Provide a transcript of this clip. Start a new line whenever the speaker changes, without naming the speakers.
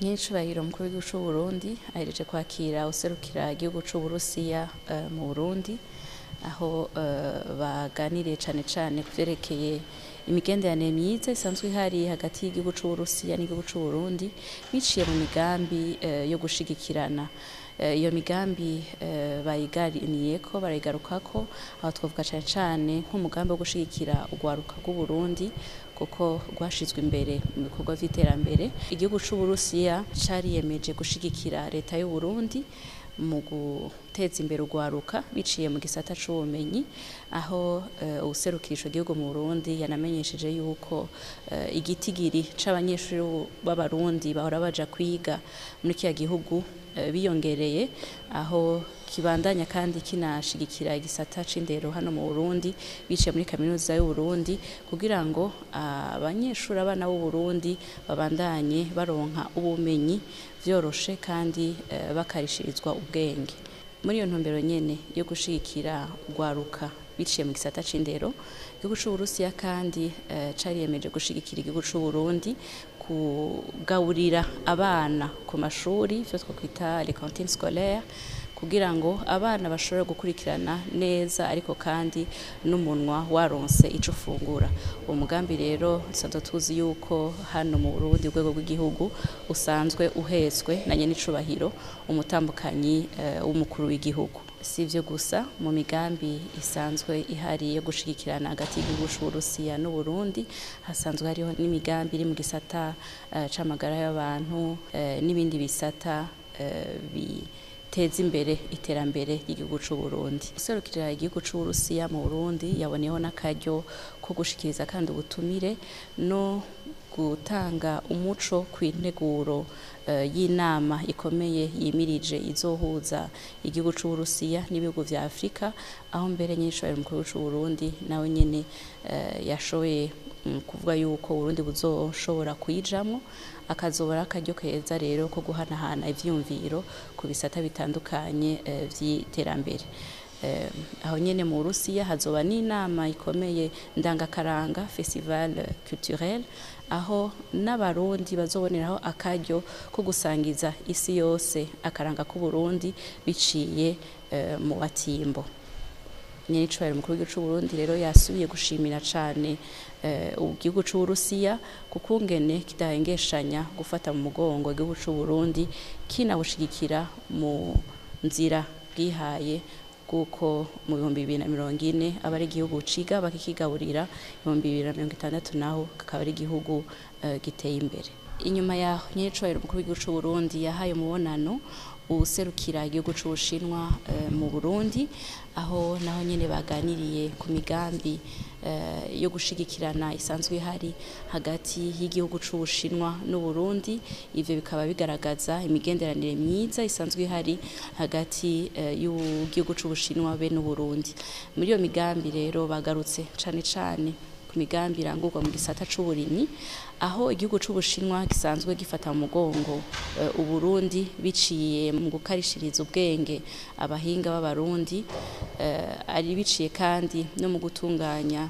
Nyenicubahiro umukuru w'igihugu c'Uburundi ahereje kwakira userukira igihugu c'Uburusiya mu Burundi, aho baganiriye cane cane kuvyerekeye imigenderanire myiza isanzwe ihari hagati y'igihugu c'Uburusiya n'igihugu c'Uburundi, biciye mu migambi yo gushigikirana. Iyo migambi bayiganiriyeko, barayigarukako, aho twovuga cane cane nk'umugambi wo gushigikira urwaruka rw'Uburundi, kuko rwashizwe imbere mu bikorwa vy'iterambere. Igihugu c'Uburusiya cariyemeje gushigikira leta y'Uburundi mu guteza imbere urwaruka biciye mu gisata c'ubumenyi, aho uwuserukira ico gihugu mu Burundi yanamenyesheje yuko igitigiri c'abanyeshuri b'Abarundi bahora baja kwiga muri kiriya gihugu biyongereye, aho kibandanya kandi kinashigikira igisata c'indero hano mu Burundi biciye muri kaminuza y'Uburundi, kugira ngo abanyeshuri, abana b'Uburundi, babandanye baronka ubumenyi vyoroshe kandi bakarishirizwa ubwenge. Muri iyo ntumbero nyene yo gushigikira urwaruka biciye mu gisata c'indero, igihugu c'Uburusiya kandi cariyemeje gushigikira igihugu c'Uburundi kugaburira abana ku mashuri, ivyo twokwita les cantines scolaires, kugira ngo abana bashobore gukurikirana neza, ariko kandi n'umunwa waronse ico ufungura. Uwo mugambi rero dusanzwe tuzi yuko hano mu Burundi urwego rw'igihugu usanzwe uhetswe na nyenicubahiro umutambukanyi w'umukuru w'igihugu. Si ivyo gusa, mu migambi isanzwe ihari yo gushigikirana hagati y'igihugu c'Uburusiya n'Uburundi hasanzwe hariho n'imigambi iri mu gisata c'amagara y'abantu n'ibindi bisata biteza imbere iterambere ry'igihugu c'Uburundi. Userukira igihugu c'Uburusiya mu Burundi yaboneyeho n'akaryo ko gushikiriza kandi ubutumire no gutanga umuco kw'integuro y'inama ikomeye yimirije izohuza igihugu c'Uburusiya n'ibihugu vya Afrika, aho mbere nyenicubahiro umukuru c'Uburundi nawe nyene yashoboye kuvuga yuko Uburundi buzoshobora kuyijamwo, akazobora akaryo keza rero ko guhanahana ivyiyumviro ku bisata bitandukanye vy'iterambere. Aho nyene mu Burusiya hazoba n'inama ikomeye ndangakaranga, festival culturel, aho n'Abarundi bazoboneraho akaryo ko gusangiza isi yose akaranga k'Uburundi biciye mu batimbo. Nyenicubahiro umukuru w'igihugu c'Uburundi rero yasubiye gushimira cane igihugu c'Uburusiya kukungene kidahengeshanya gufata mu mugongo igihugu c'Uburundi, kinabushigikira mu nzira bwihaye, kuko mu 2040 aba ari igihugu ciga bakikigaburira, 2060 naho kakaba ari igihugu giteye imbere. Inyuma yaho nyenicubahiro umukuru w'igihugu c'Uburundi yahaye umubonano uwuserukira igihugu c'Ubushinwa mu Burundi, aho naho nyene baganiriye ku migambi yo gushigikirana isanzwe ihari hagati y'igihugu c'Ubushinwa n'Uburundi. Ivyo bikaba bigaragaza imigenderanire myiza isanzwe ihari hagati y'igihugu c'Ubushinwa be n'Uburundi. Muri iyo migambi rero bagarutse cane cane ku migambi irangurwa mu gisata c'uburimyi, aho igihugu c'Ubushinwa gisanzwe gifata mu mugongo Uburundi biciye mu gukarishiriza ubwenge abahinga b'Abarundi, ari biciye kandi no mu gutunganya